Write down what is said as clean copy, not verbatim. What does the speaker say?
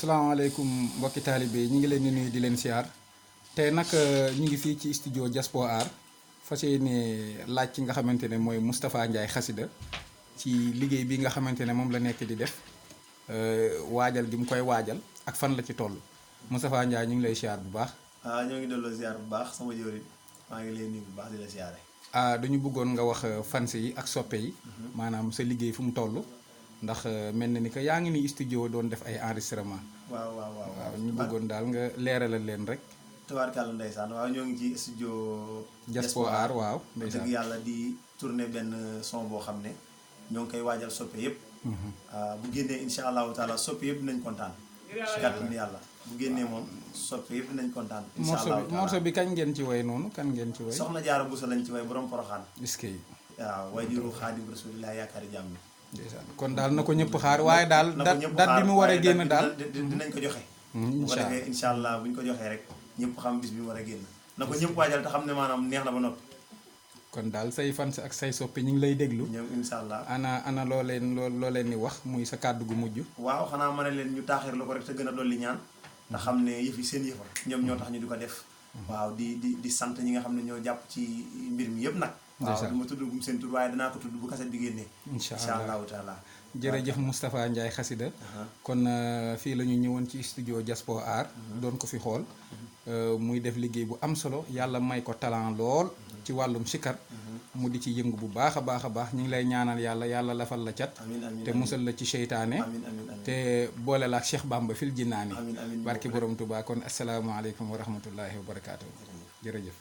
asalaamaaleykum mbokki taalibe yi ñu ngi leen di nuyu di leen siyaar tey nag ñu ngi fii ci studio Diaspor Art fas yéene laaj ci nga xamante ne mooy Moustapha Ndiaye Xasida ci liggéey bi nga xamante ne moom la nekk di def waajal gi mu koy waajal ak fan la ci toll Moustapha Ndiaye ñu ngi lay siyaar bu baax. ñoo ngi delloo siyaar bu baax sama jëwriñ maa ngi lay nuyu bu baax di la siyaare. dañu bëggoon nga wax fans yi ak soppe yi. maanaam sa liggéey fu mu toll. ndax mel na ni que yaa ngi ni studio doon def ay enregistrement. waaw ñu bëggoon daal nga leeralal leen rek. tubaarkàlla ndeysaan waaw ñoo ngi ci studio Diaspor Art waaw ndeysaan dëgg yàlla di tourner benn son boo xam ne ñoo ngi koy waajal soppe yëpp. bu génnee incha allahu taala soppe yëpp dinañ kontaan. ci kàttanu yàlla bu génnee moom soppe yëpp dinañ kontaan. incha allahu taala morceau bi kañ ngeen ci way noonu kan ngeen ci way. soxna Jaara Buso lañ ci way borom Poroxaan. est-ce que. waaw waajuru Xaadim Rasulillah yaakaari jàmm mi. kon daal na ko ñëpp xaar waaye daal dat bi mu war a génn daal dinañ ko joxe. incha bu ko defee incha allah bu ñu ko joxee rek ñëpp xam bis bi mu war a génn na ko ñëpp waajal te xam ne maanaam neex na ba noppi. kon daal say fans ak say soppi ñu ngi lay déglu. ñoom incha allah ana loo leen ni wax muy sa kàddu gu mujj. waaw xanaa ma ne leen ñu taaxir la ko rek te gën a dolli ñaan te xam ne yëf yi seen yëfa ñoom ñoo tax ñu di ko def. waaw di sant ñi nga xam ne ñoo jàpp ci mbir mi yëpp nag. waaw du ma tudd gum seen tur waaye danaa ko tudd bu kaset bi génnee. incha allahu taala jërëjëf Moustapha Ndiaye Xasida kon fii la ñu ñëwoon ci studio Diaspor Art doon ko fi xool muy def liggéey bu am solo yàlla may ko talent lool ci wàllum sikar mu di ci yëngu bu baax a baax ñu ngi lay ñaanal yàlla lafal la cat te musal la ci seytaane te boole la ak Cheikh Bamba fil jinnaani barki borom Tuubaa kon asalaamaaleykum wa rahmatullahi wa barakaatu jërëjëf